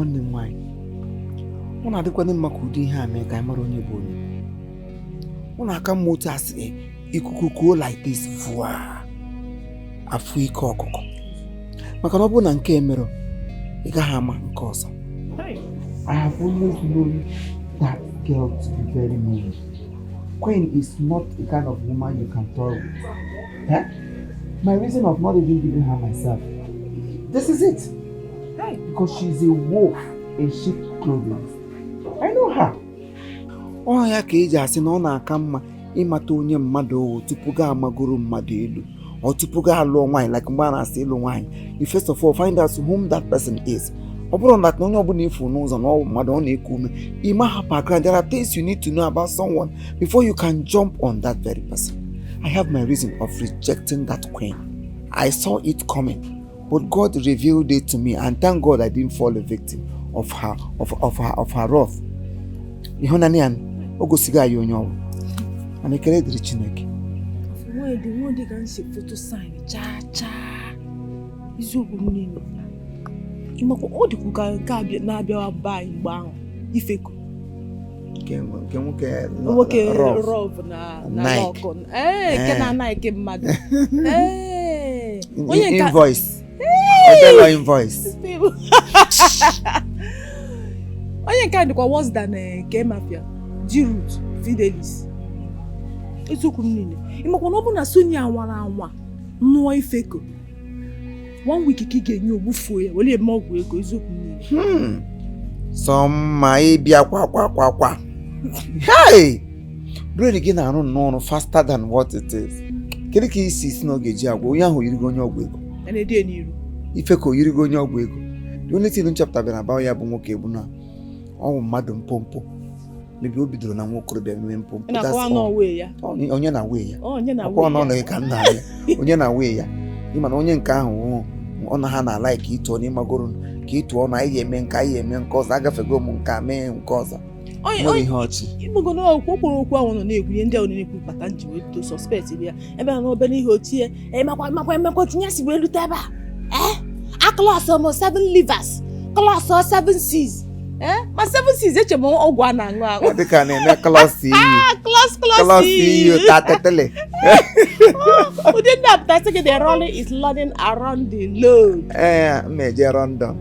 Nwanne m nwaanyị, ọ na-adịkwanụ mma ka ụdị ihe a mee ka anyị mara onye bụ onye. Ọ na-aka mma otu a sị ikuku kuo like this, vụa afụ ike ọkụkọ, maka na ọ bụrụ na nke mere, ị gaghị ama nke ọzọ. I have always known that girl to be very mean. Queen is not the kind of woman you can toy with. Eh? My reason of not even giving her myself, this is it. Because she's a wolf in sheep clothing. I know her. Ọ ya ka eji asị na ọ na-aka mma ịmata onye mmadụ owu tupu ga amagoro mmadụ elu, ọ tupu ga alụọ nwaanyị. Like mgbe a na-asị ịlụ nwaanyị, you first of all find out whom that person is. Ọ bụrụ na onye ọbụla efu n'ụzọ na ọ bụ mmadụ ọ na-eku ume, ịma ha background. There are things you need to know about someone before you can jump on that very person. I have my reason of rejecting that queen. I saw it coming, but God revealed it to me, and thank God I didn't fall a victim of her wrath. Ịhụnanya ya o gosigo anyị onye ọ bụ, mana ekele dịrị Chineke. Nwedị nwedị ka m si foto sign chaa chaa, eziokwu m niile. Ịmakwa ọ dịkwa ka nke na-abịawa be anyị mgbe ahụ, Ifeko. Nke nwoke. Nwoke. Rough. Rọv na Nike. Lọkụ ee, nke Eh. na-anaghị mmadụ ee, onye nke Invoice obelo invoice. Onye nke a dịkwa worse than nke mafia G-Root Fidelis. Eziokwu m niile, ịmakwa na ọ bụ na Sonia nwara anwa nụọ Ifeko, one week ka ị ga-enye ogbufuo ya were eme ọgwụ ego. Eziokwu m niile. Sọ mma ịbịa kwa kwa kwa kwa. Hey! Brain gị na-arụ nnọọ ọrụ faster than what it is. Kedu ka isi si na ọ ga-eji agwa onye ahụ yirigo onye ọgwụ ego? Ya na-ede n'iru. Ife ka o yirigo onye ọgwụ ego. The only thing m chọpụtabara about ya bụ nwoke bụ na ọ bụ mmadụ mpompo. Maybe o bidoro na nwa okorobịa mee mpompo. Ị na-akọwa That's all. n'ọwe ya. Onye na wee ya. Ọ, onye na Ọkwa wee ọ nọ ya. ka nna ya. Onye na wee ya. Ịma na onye nke ahụ wụ, ọ na ha na like ịtụ ọnụ, ịmagoro ka ịtụ ọnụ, anyị ga-eme nke, anyị ga-eme nke ọzọ, agafego m nke a, mee nke ọzọ. Onye Nwere onye ihe ọchị. Igbogo na okwu kwuru, okwu ahụ nọ na-ekwu, ihe ndị ahụ na-ekwu kpata nji wee bido suspect ya ebe a na obere ihe otie emakwa makwa emekwa tinye si wee rute ebe a. Ee, aklas m seven livers, klas seven seas, ee, ma seven seas eche m ọgwụ a na-aṅụ aṅụ. Ọ dị ka na-eme klas EU. Klas Klas klas EU tatetele. Ụdị ndị apụtasị gị, the rolling is running around the load. Ee, m eje London.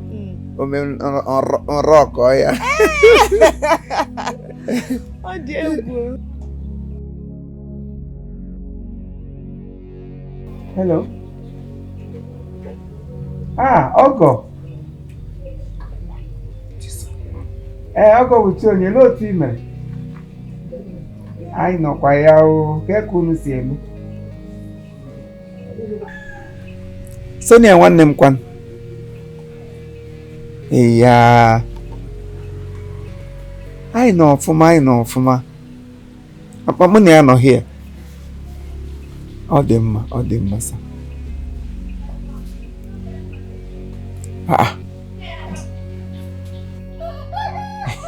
Ome nrọkọ ya. Ọ dị egwu. Hello. Ah, ọgọ. Ee, ọgọ wuchi onye, olee otu ị mere? Anyị nọkwa ya o, ka ka unu si eme? Sonia nwanne m kwan. Iya. Anyị nọ ọfụma, anyị nọ ọfụma. Akpa mụ na ya nọ here. Ọ dị mma, ọ dị mma sa. Ah.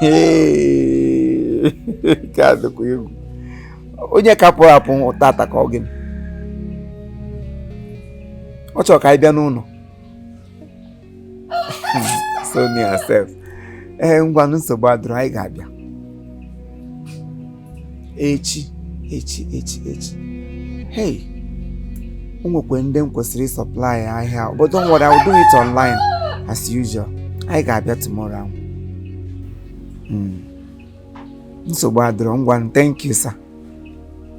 Hey, nke a dịkwa egwu. Onye ka pụrụ apụ tata ka ọ gịnị? Ọ chọrọ ka anyị bịa n'ụlọ. Sonia sef. Ee, ngwanụ, nsogbu adịrọ, anyị ga-abịa. Echi, echi, echi, echi. Hey, o nwekwa ndị m kwesịrị ịsupply ahịa, but don't worry, I will do it online as usual. Anyị ga-abịa tomorrow ahụ. Nsogbu adịrọ, ngwa, thank you sir.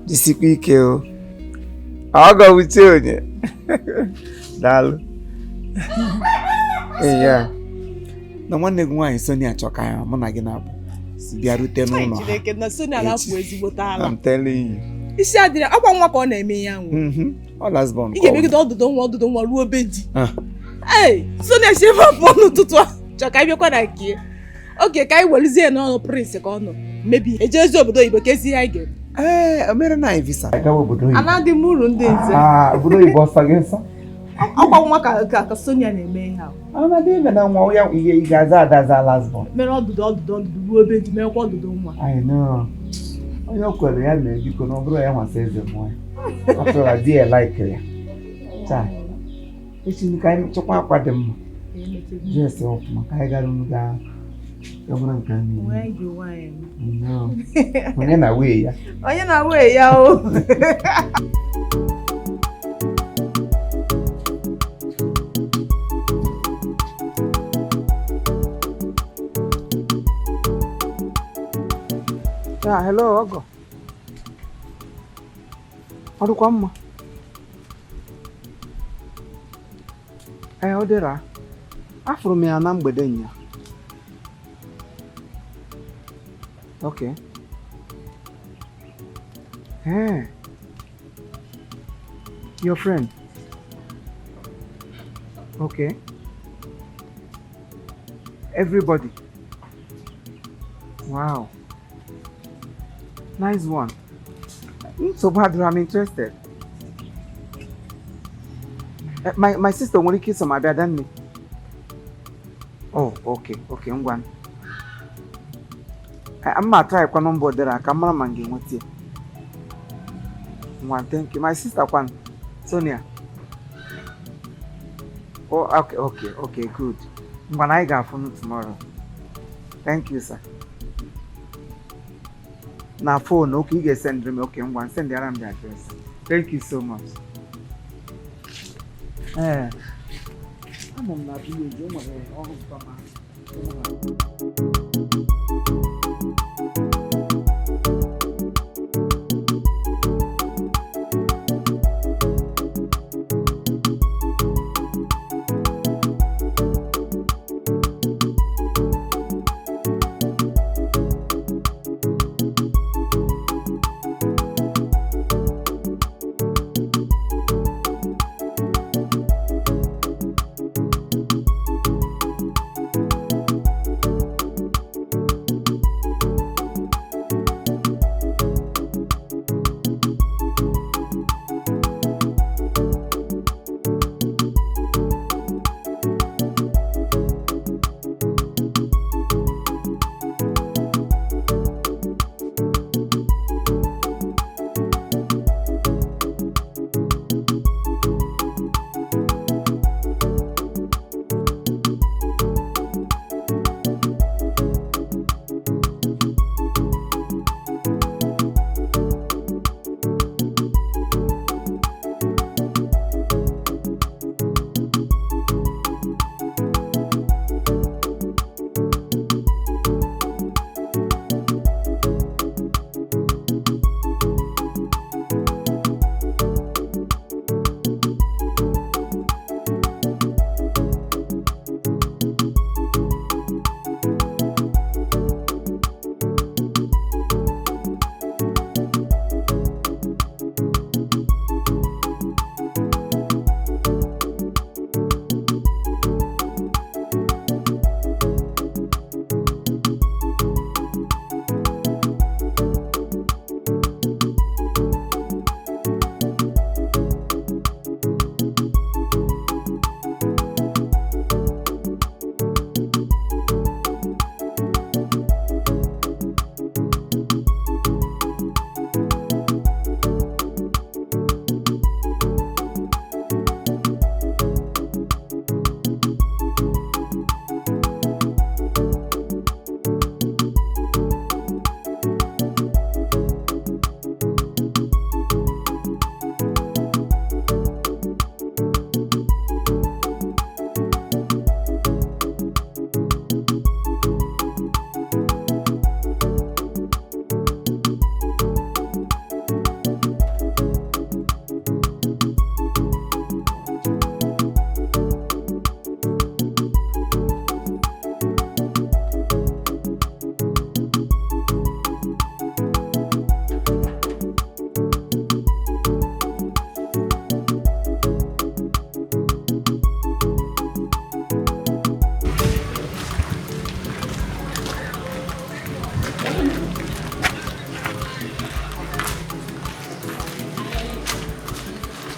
Jisikwa ike o. Ọgọ wuche onye. Daalụ. Ee ya. Na nwanne gị nwaanyị Sonia chọ ka ya mụ na gị na-abụ bịarute n'ụlọ ha. Chineke na Sonia na-apụ ezigbote ala. I'm telling you. Isi adịrị akwa nwa ka ọ na-eme ya nwụ. Ọ last born. Ị ga-emegide ọdụdụ nwa, ọdụdụ nwa ruo be di. Ah. Ee, Sonia si ebe a pụọ n'ụtụtụ a chọ ka anyị bịakwa na nke ya. Oge ka anyị werezie n'ọnụ prince ka ọ nọ mebi eje ezi obodo oyibo ka ezi ihe anyị ga-eme. Ee, o mere na anyị visa. Gawa obodo oyibo. Anadị m uru ndị nze. Ah, obodo oyibo ọsọ gị nsọ. Ọkwa nwa ka Sonia na-eme ihe ahụ. Ọnọdụ ime na nwa ya ihe ị ga-aza adaza last born. Mere ọdụdụ ọdụdụ ọdụdụ ruo be di, merekwa ọdụdụ nwa. I know. Onye o kwere ya mee, biko, na ọ bụrụ ya nwasa eze mmụọ ya. Ọ tụrụ di ya like ya. Taa. Echi ka anyị chọkwa akwa dị mma. Dress ọfụma ka anyị gara unu gaa ọ bụrụ nke a na-eme. Nnọọ. Onye na wee ya. Onye na wee ya o. Yeah, hello, ọgọ. Ọ dịkwa mma? Ee, ọ dịra. Afụrụ m ya na mgbede nya. Okay. Ee. Your friend. Okay. Everybody. Wow. Nice one. Nsogbu adịrọ, I'm interested. My sister nwere ike iso m abịa danne. Oh, okay, okay, ngwa. M ma try kwa nọmba odere ka m mara ma m ga-enweta ya. Ngwa, thank you. My sister kwan, Sonia. Oh, okay, good. Ngwa na anyị ga-afụ tomorrow. Thank you, sir. Na phone, okay, ị ga-esendịrị m. Okay, ngwa, sendịara m the address. Thank you so much. Ee, anọ m na village, o nwere ọrụ mkpama.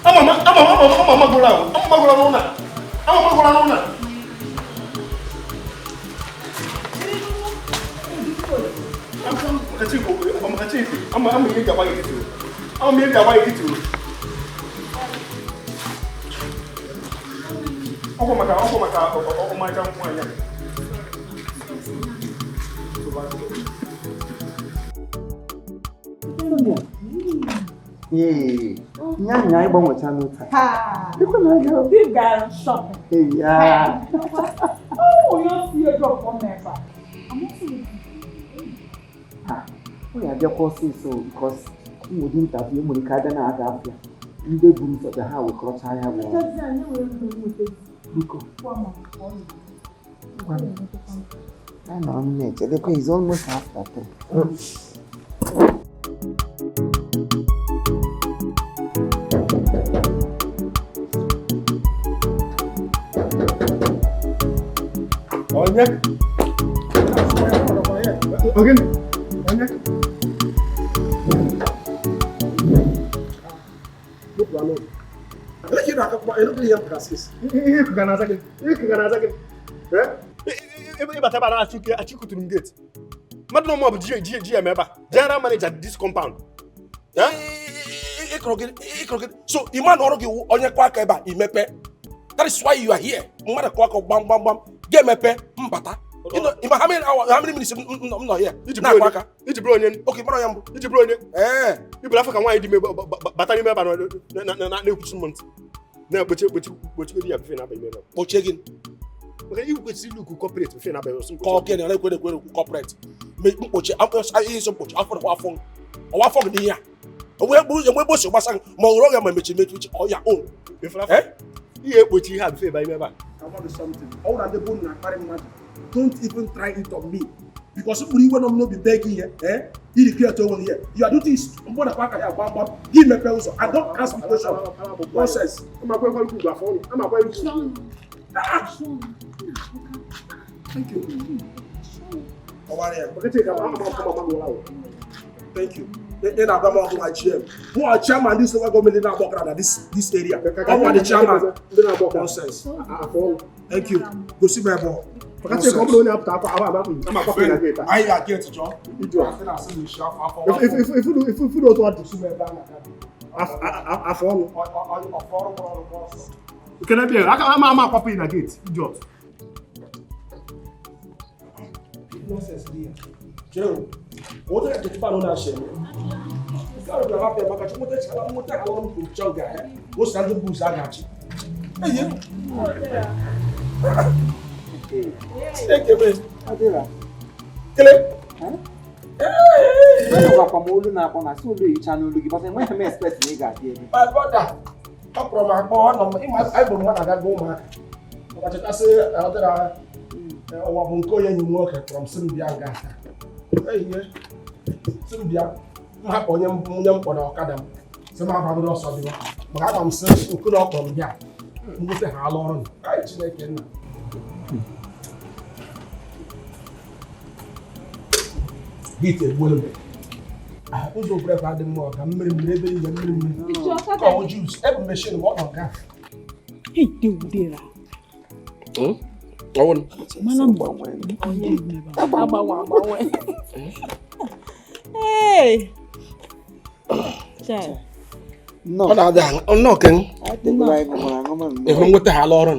Ama magwụla ahụ, ama magwụla n'ụlọ a. Ama magwụla n'ụlọ a. Ama ihe ga-agba gị nkịtị o. Ama ihe ga-agba gị nkịtị o. Ọkwa maka ọmarịcha nwaanyị a. Ee, nya ịgbanwecha n'ụta. Dịkwa na aga. Di gara shopping. Ee, ya. Oh, you see a drop on ebe a. Ha, ọ ya abịakwa ọsịsọ because ụmụ interview nwere ike abịa na-aga afịa. Ndị buru ụzọ bịa ha wekọrọcha ya bụ ọrụ. Biko, ngwanụ. Anọ m na-eche, lekwa is almost after 3. Onye? Ogene? Onye? Look, alone. Ihe ikuku na-aza gị. Ihe ikuku na-aza gị. Ịbata ebe a na-achụ achịkụtụrụ m gate. Mmadụ na ụmụ bụ GM ebe a. General manager this compound. Ịkọrọ gị, ịkọrọ gị. So ịma na ọrụ gị wụ onye kụọ aka ebe a imepe. That is why you are here. Mmadụ kụọ aka gbam gbam gbam, ga-emepe mbata. Ịma how many hours, how many minutes m nọ here Iji bụrụ na-akụ onye. aka? Iji bụrụ onye. Oke mara ya mbụ. Iji bụrụ onye. Ee. Iburu afọ ka nwaanyị dị ime bata n'ime ebe a na-ekwuchi m ntị. Na-ekpochi ekpochi kpochigodi ya before na-aba ime ebe a. Kpochie gị. Maka iwu kwesịrị ilu corporate before na-aba ọsọ. Ka ọ gịnị na ekwere ekwere okwu corporate. Mkpochi ihe isi mkpochi afọ nakwa afọ ọwa afọ gị n'ihe a. Onwe enwe ebe o si gbasa gị ma ọ hụrụ ya ma emechi emechi ọ ya own. Ifuru afọ. Ihe ekpochi ihe a before ịba ime ebe a. I want to something. All that they na akparị mmadụ. Don't even try it on me. Because mkpụrụ iwe nọ m n'obi bee gị ihe, eh? Ị regret onwe gị here. You are doing this mgbe na aka ya gbam gbam. Gị mepee ụzọ. I don't ask me question. Nonsense. Amakwa ekwe ugwu afọ ọnụ. Amakwa ikwu. Thank you. Ọwara ya. Maka chika ama ama ama ama ụlọ ahụ. Thank you. Ị na-agwa m ọgụ nwa GM. Mụ a chairman this local government na-agba ọkara na this area. Ọ nwa the chairman. Ndị na-agba ọkara. Nonsense. Afọ ọnụ. Thank you. Gosi m ebe ọ. Maka chika ọ bụrụ onye apụta akwa ahụ ama ama akwapụ na gate a. Anyị ga-get jọ. Iju a. Asị na asị na isi afọ afọ. Ifuru otu ọ dị. Gosi m ebe a na-aga. Afọ ọnụ. Ọfọ ọrụ gbọrọ ọrụ ọsọ. Nke na bịa aka ama ama akwapụ na gate. Idiot. Nonsense dị ya. Chere o. Wọ́n tẹ̀lé tẹ̀tí báwọn náà ṣe mí. Nke ahụ bịara maka chi nweta chala nweta ala ọrụ kwuru chọ ga ya. O si na ndị bus a ga-achị. Eye. Chineke mee. Adịra. Kele. Anụkwakwa m olu na-akpọ na si olu ehicha n'olu gị, but enweghị m expect na ị ga-abịa ebe. My brother. Ọ kpọrọ m akpọ ọ nọ m ịma anyị bụ mmadụ agago ụmụaka. Maka chetasị adịra ụwa bụ nke onye enyi m nwoke kpọrọ m sị m bịa nga taa. Ehihie. Sị m bịa m hapụ onye m kpọrọ ọkada m sị m agbagoro ọsọ bịa maka agwa m sị nke na ọ kpọrọ m bịa mwute ha ala ọrụ anyị. Chineke nna hit egbuola m. Ụzọ obere adị mma ọga mmiri mmiri ebe niile mmiri mmiri ka ọ juice ebu machine ma ọ nọ nga. Hey, Deudera. Ọwụnụ. Mana m agbanwe agbanwe. Hey. Chai. Ọ na-adị nnọọ ke Adịgoro anyị ṅụmara aṅụma nnọọ. ịhụ nweta ha ala ọrụ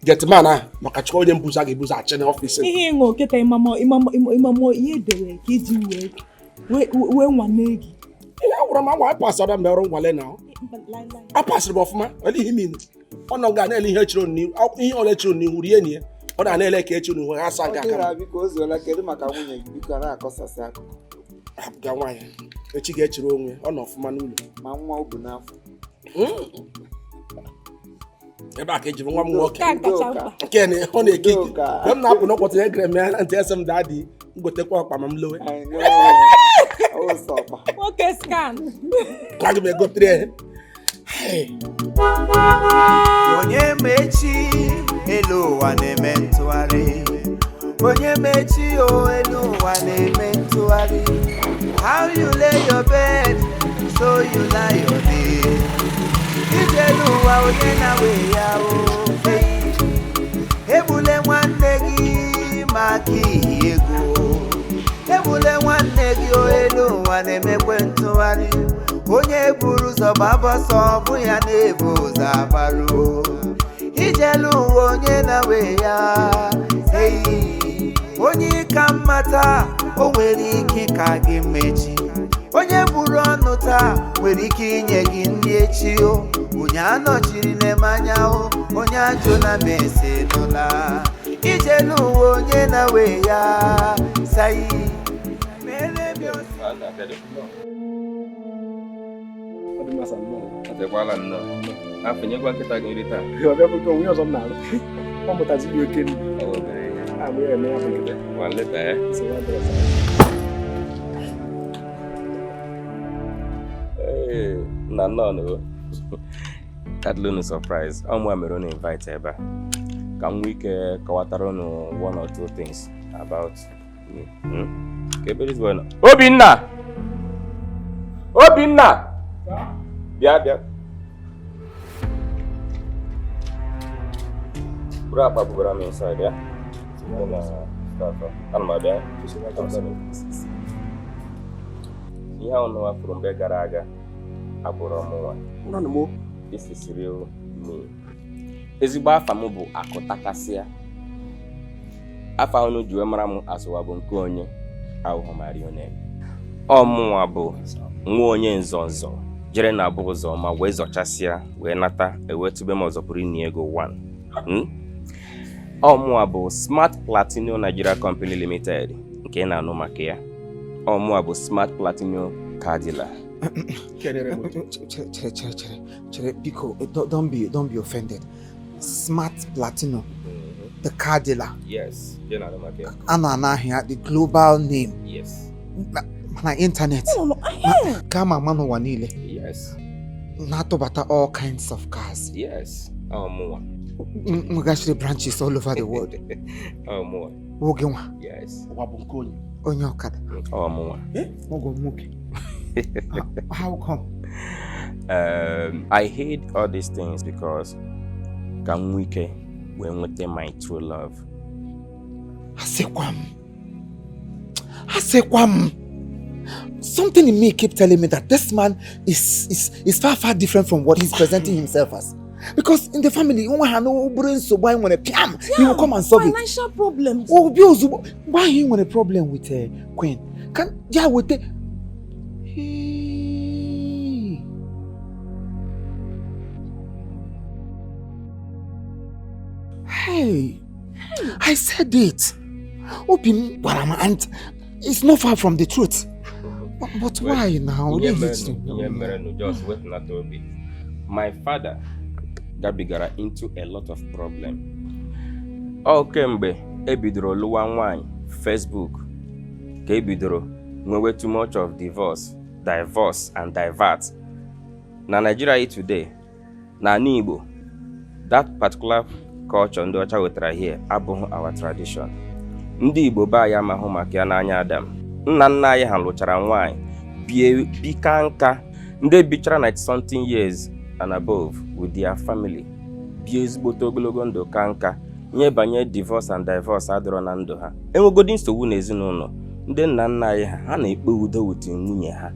getman ahụ maka chukwu onye mbuzi a ga-ebuzi achị n'ọfịs. Ihe ịṅụ kịta ịmamọ ịmamọ ịmamọ ihe edere ka iji wee nwane gị. Ihe agwara m agwa apasara m ọrụ nwale na a pasịrị m ọfụma. Ele ihe minu ọ nọ ga na-ele ihe chịrị n'ihu, ihe ole chịrị n'ihu rie nie ọ na na-ele ka echiri n'ihu ha asa ga aka. Ọdịra, biko o zuola. Kedu maka nwunye gị? Biko, a na-akọsasị akụkọ. Hapụga nwaanyị, echi ga-echere onwe ọ nọ ọfụma n'ụlọ. Ma nwa o bu n'afọ? Ebe a ka ejiri nwa m nwoke. Nke a kacha mkpa. Nke na ọ na-eke ike. Udoka. Mgbe m na-apụ n'ụkwụtụ ya egere m ya na ntị ese m daddy m gotekwa ọkpa ma m lowe. I know. Ọ sọ ọkpa. Nwoke scan. Ka aga m egotere ya. Hey. Onye mechi elu ụwa na-eme ntụgharị, onye mechi o elu ụwa na-eme ntụgharị. How you lay your bed, so you lie your day. Ije n'ụwa onye na-we ya o. Egbule nwanne gị maka ihi ego, egbule nwanne gị o. Elu ụwa na-emekwe ntụgharị. Onye buru ụzọ gbaba ọsọ bụ ya na-ebu ụzọ agbaruo. Ijelu ụwa onye na-we ya. Ei, onye ka mma taa, o nwere ike ka gị mechi. Onye buru ọnụ taa nwere ike inye gị nri echi o. Onye anọchiri na-eme anya o, onye ajụ na m ese nụla. Ijelu ụwa onye na-we ya. Sai, mere mi osi. Ọ dị mma sa nnọọ. Atekwala nnọọ. Afọ nyekwa nkịta gị nri taa. Ọ bịa bụta onwe ọzọ m na-arụ. Ọ mụtaziri oke nri. Ọ bụ obere ihe. Abụ ya eme ya bụ nkịta. One letter, eh? Nsogbu adịrọ sa. Hey, na nnọọ nụ. Kadịla unu surprise. Ọ mụ a mere unu invite ebe a. Ka m nwee ike kọwatara unu one or two things about me. Hmm? Ka ebe this boy nọ. Obinna! Obinna! Bịa bịa. Buru akpa bubara m inside ya. Tinye na staff. Ana m abịa. Ihe ahụ nụwa furu mgbe gara aga abụrụ ọmụnwa. Ụra na mụ. This is real me. Ezigbo afa m bụ Akụtakasịa. Afa unu ji wee mara m asụwa bụ nke onye ahụhụ marionet. Ọ mụnwa bụ nwa onye nzọnzọ jere na abụ ụzọ ma wee zọchasịa wee nata ewetube m ọzọ pụrụ inye ego 1. Ọ mụnwa bụ Smart Platinum Nigeria Company Limited nke ị na-anụ maka ya. Ọ mụnwa bụ Smart Platinum Car Dealer. Kelere m. Chere, chere, chere, chere, chere, biko, don't be offended. Smart Platinum, the car dealer, Yes, nke ị na-anụ maka ya. a na-ana ahịa the global name Yes. na internet ka ama ama n'ụwa niile Yes. na-atụbata all kinds of cars. Yes. Ọ mụnwa. Nwegasịrị branches all over the world. Ọ mụnwa. Nwoke nwa, Yes. Ụwa bụ nke onye. Onye ọkada, Ọ mụnwa. ọgọ m nwoke. How come? I hate all these things because ka m nwee ike wee nweta my true love. Asịkwa m. Asịkwa m. Something in me keep telling me that this man is far, far different from what he's presenting himself as. Because in the family, nwa ha na obere nsogbu anyị nwere piam, he will come and solve it. Financial problems. Obi ozugbo mgbe ahụ ị nwere problem with Queen, ka ya weta. Hey. Hey, I said it. Obi m gwara m and it's not far from the truth. But why now? Ihe Leave it to mere ihe mere nụ, just wetunata obi. My father gabigara into a lot of problem. Ọ kemgbe ebidoro lụwa nwanyị Facebook ka ebidoro nwewe too much of divorce, divorce and divert. Na Nigeria today, na ala Igbo, that particular culture ndị ọcha wetara here abụghị our tradition. Ndị Igbo be anyị amahụ maka ya n'anya Adam. Nna nna anyị ha lụchara nwaanyị bie bika nka, ndị bichara 90 something years and above with their family, bie ezigbote ogologo ndụ ka nka. Ihe banye divorce and divorce adịrọ na ndụ ha. Enwegodi nsogbu n'ezinụlọ, ndị nna nna anyị ha ha na-ekpe udo with nwunye ha.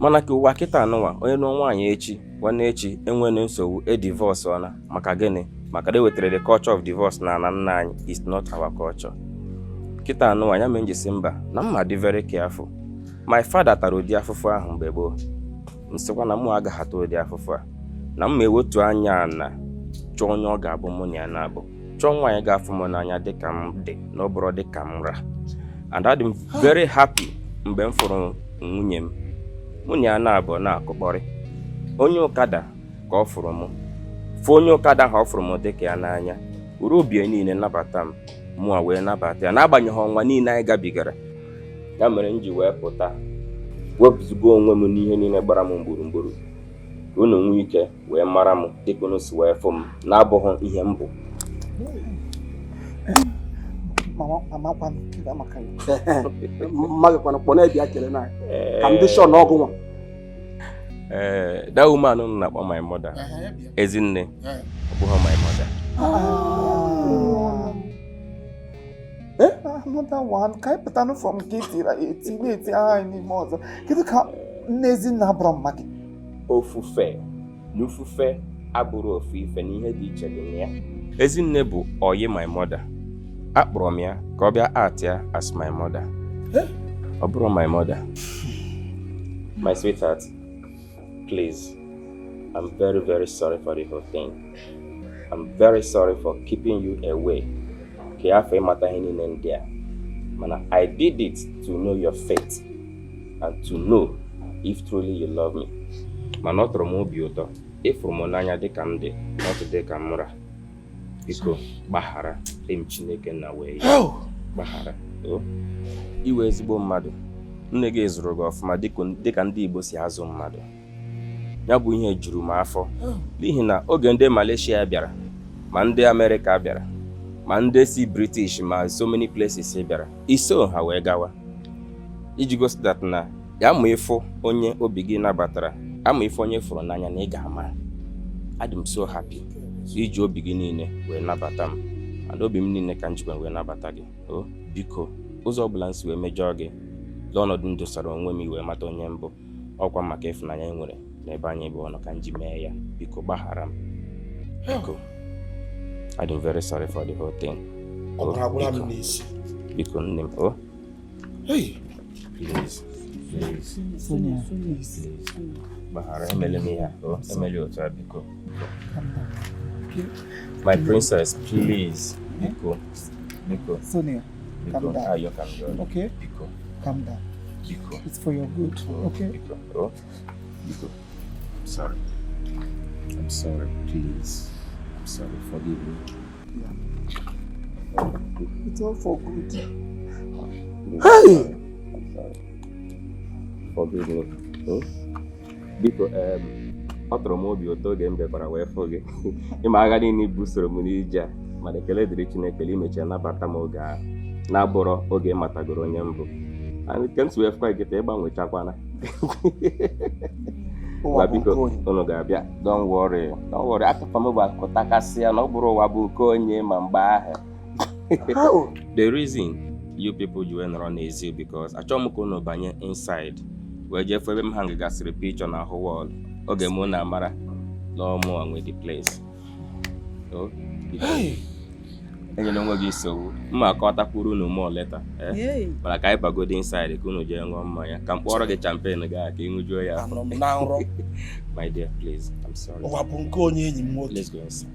Mana ka ụwa kịta anụnwa, onye nụọ nwaanyị echi, nwanne echi enwere nsogbu, e divorce ọna. Maka gịnị? Maka na ewetara the culture of divorce na ala nna anyị is not our culture. Kịta anụnwa ya mere m ji sị mba, na mma dị very careful. My father tara ụdị afụfụ ahụ mgbe gboo. M sịkwa na mụ agaghị ata ụdị afụfụ a, na m ma ewetu anya na chọọ onye ọ ga-abụ mụ na ya na-abụ, chọọ nwaanyị ga-afụ m n'anya dịka m dị na ọ bụrụ dịka m ra. And adị m very happy mgbe m fụrụ nwunye m. Mụ na ya na-abụ na-akụkpọrị. Onye ụkada ka ọ fụrụ m fụ. Onye ụkada ahụ ọ fụrụ m dịka ya n'anya, were obi ya niile nabata m, mụa wee nabata ya n'agbanyeghị ọnwa niile anyị gabigara. Ya mere m ji wee pụta wepụzigo onwe m n'ihe niile gbara m gburugburu, ka unu nwee ike wee mara m dịka unu si wee fụ m na-abụghị ihe m bụ. Mama, mama kwanụ, kedu maka ya? Mma gị kwanụ kpọ na-ebịa kele na anyị ka m dị sure na ọgụ nwa. Ee, that woman unu na-akpọ my mother, Ezinne, ọ bụghị my mother. Ah. Another one, ka anyị pụtanụ from nke etiri eti na-eti aha anyị n'ime ọzọ. Kedu ka nne Ezinne abụrụ mma gị? Ofufe na ufufe Abụrụ ofu ife na ihe dị iche dị na ya. Ezinne bụ oyi my mother. Akpọrọ m ya ka ọ bịa act ya as my mother. Ọ bụrụ my mother. My sweetheart, please, I'm very, very sorry for the whole thing. I'm very sorry for keeping you away ka ya afọ ịmata ihe niile ndị a, mana I did it to know your fate and to know if truly you love me. Mana ọ tọrọ m obi ụtọ ịfụrụ m n'anya dịka m dị, not dịka m ra. Biko gbaghara m, Chineke na wee ya gbaghara o. Iwe ezigbo mmadụ, nne gị zụrụ gị ọfụma dịka ndị Igbo si azụ mmadụ. Ya bụ ihe juru m afọ n'ihi na oge ndị Malaysia bịara, ma ndị Amerịka bịara, ma ndị si British, ma so many places bịara, iso ha wee gawa iji gosi that na ya ma ịfụ onye obi gị nabatara, ama ife onye fụrụ n'anya na ị ga-ama. Adị m so happy iji obi gị niile wee nabata m, and obi m niile ka m jikwa wee nabata gị. O biko, ụzọ ọbụla m si wee mejọọ gị lee ọnọdụ m dosara onwe m wee mata onye mbụ, ọkwa maka ịfụnanya e nwere n'ebe anyị bụ ọnụ ka m ji mee ya. Biko gbaghara m, biko. I'm very sorry for the whole thing. Ọbara agwụla m n'isi. Biko nne m, o. Hey! Please, please. Sonia, please. Gbaghara, emele m ihe a, o emele otu a, biko. Calm down. Okay? My princess, please, biko, biko. Sonia, biko. Calm down. Ayọ ka m rịọ. Okay? Biko. Calm down. Biko. It's for your good, okay? Biko, oh, biko. I'm sorry. I'm sorry, please. I'm sorry, forgive me. Yeah. It's all for good. Please, Hey! I'm sorry. Forgive me. Oh? Biko, ọ tọrọ m obi ụtọ oge m bịakwara wee fụ gị. Ịma agha niile busoro m n'ije a, mana ekele dịrị Chineke na imechara nabata m oge ahụ na-abụrọ oge ị matagoro onye mbụ. And nke m si wee fụkwa gị kịta, ịgbanwechakwana. Ụwa Gwa bụ biko nke onye. Unu ga-abịa. Don't worry, don't worry. Akụkọ m bụ akụtakasị ya na ọ bụrụ ụwa bụ nke onye ma mgbe ahụ. How? The reason you people ji wee nọrọ n'ezi because achọghị m ka unu banye inside wee jee fụ ebe m hangagasịrị picture na ahụ wall oge mụ na amara na ọmụ nwe the place. Oh, biko. Hey! Enyela onwe gị nsogbu, mma akọtakwuru unu more later, eh? Hey. Mana ka anyị bagodi inside ka unu jee ṅụọ mmanya, ka m kpọrọ gị champagne gaa ka ị ṅụjuo ya afọ. Anọrọ m na nrọ. My dear, please, I'm sorry. Ụwa bụ nke onye, enyi m nwoke. Let's go inside,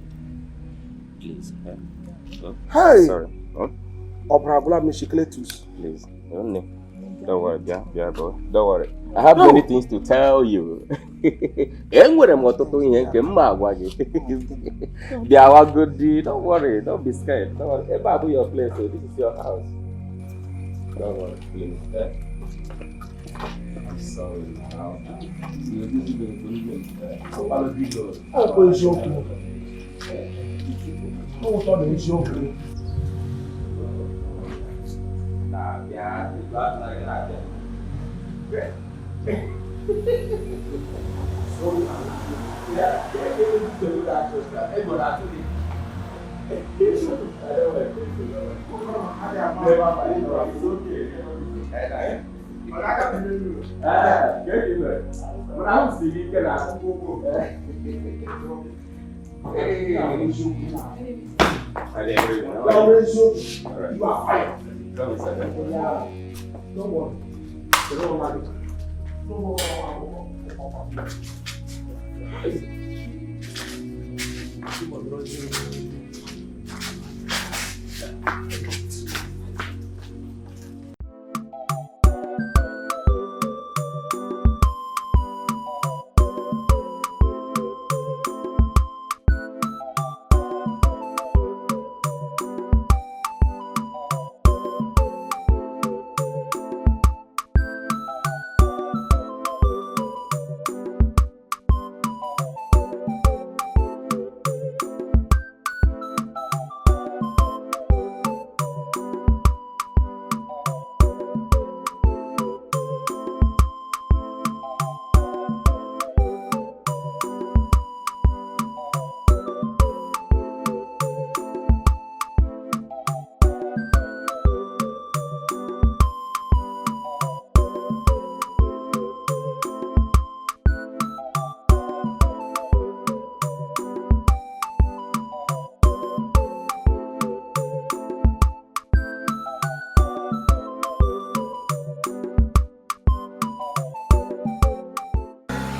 please, eh? Oh, Hey! sorry. Oh, Ọbara agwụla m n'isi, Cletus. Please. Oh, nne. Don't worry, bịa, bịa, bro. Don't worry. I have many things to tell you. Enwere m ọtụtụ ihe nke m ma agwa gị. Bịawagodi, don't worry, don't be scared. Don't worry. Ebe a bụ your place, so this is your house. Don't worry, please. Eh? I'm sorry now. Ọ bụ eziokwu. Ọ ụtọ na eziokwu. Na-abịa, na-abịa. Ọ bụ eziokwu. You are fired. Yeah. Don't worry. Don't worry. Don't worry. Hey.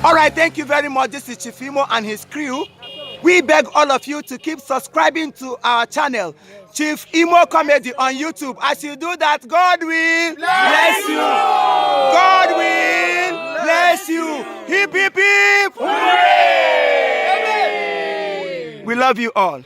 All right, thank you very much. This is Chief Imo and his crew. We beg all of you to keep subscribing to our channel, Chief Imo Comedy on YouTube. As you do that, God will bless you. God will bless you. Hip, hip, hip. Hooray! We love you all.